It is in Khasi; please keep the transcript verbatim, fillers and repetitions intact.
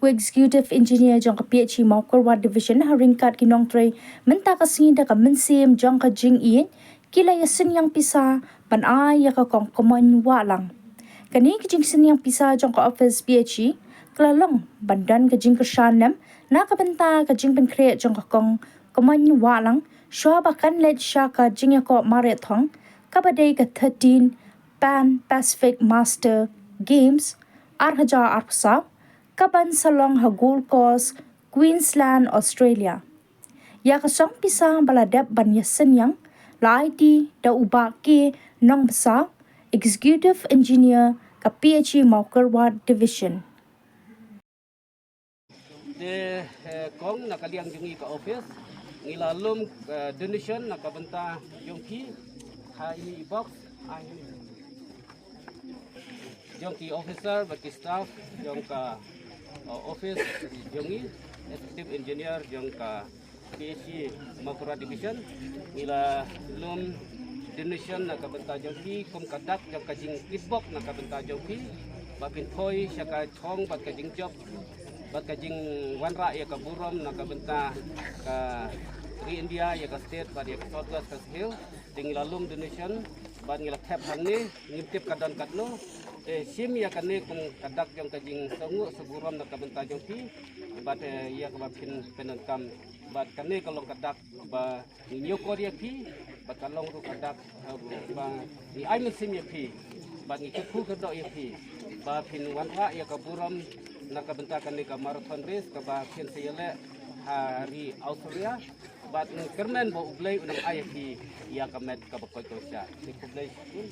Executive Engineer jong ka P H E Mawkyrwat Division ha ryngkat ki nongtrei mynta ka sngi da ka mynsiem jong ka jingïeit ki la ïasynñiang pisa ban ai ïa ka kong Kmoin Wahlang. Kane ka jingsynñiang pisa jong ka office P H E ka la long ban don ka jingkyrshan nem na ka bynta ka jingpynkhreh jong ka kong Kmoin Wahlang shuwa ba kan leit sha ka jingïakob marathon kaba dei ka thirteen Pan Pacific Master Games ar hajar arphew saw kaban sa long ha Gold Coast, Queensland, Australia. Ïa ka song pisa ba la dep ban ïasynñiang la aiti da u Bah K Nongbsa, Executive Engineer ka P H E Mawkyrwat Division. Te eh, kong na ka liang jong ngi ka office ngi la lum eh, donation na ka bynta jong ki ha ini i box ha ini jong ki officer bad ki staff jong ka eh, office jong ngi executive engineer jong ka P H E Mawkyrwat Division ngi la lum donation na ka bynta jong ki kum ka dak jong ka jingkitbok na ka bynta jong ki ba phin thoi sha ka thong bad ka jingjop bad ka jingwanrah ïa ka burom na ka bynta ka ri India ïa ka state bad ïa ka South West Khasi Hills. Te ngi la lum donation bad ngi la thep hangne ngim tip ka don katno. Te shim ïa kane kum ka dak jong ka jingsngew sngewburom na ka bynta jong phi bad eh, ïa kaba phin pyndonkam bad kane ka long ka dak ba ngi ñiewkor ïa phi bad ka long ruh ka dak eh, ba ngi ai mynsiem ïa phi bad ngi kyrkhu kyrdoh ïa phi ba phin wanrah ïa ka burom na ka bynta kane ka marathon race kaba phin sa ïaleh ha ri Australia. Bad ngi kyrmen ba U Blei u nang ai ïa phi ïa ka met kaba koit kaba sha. Te khublei shibun.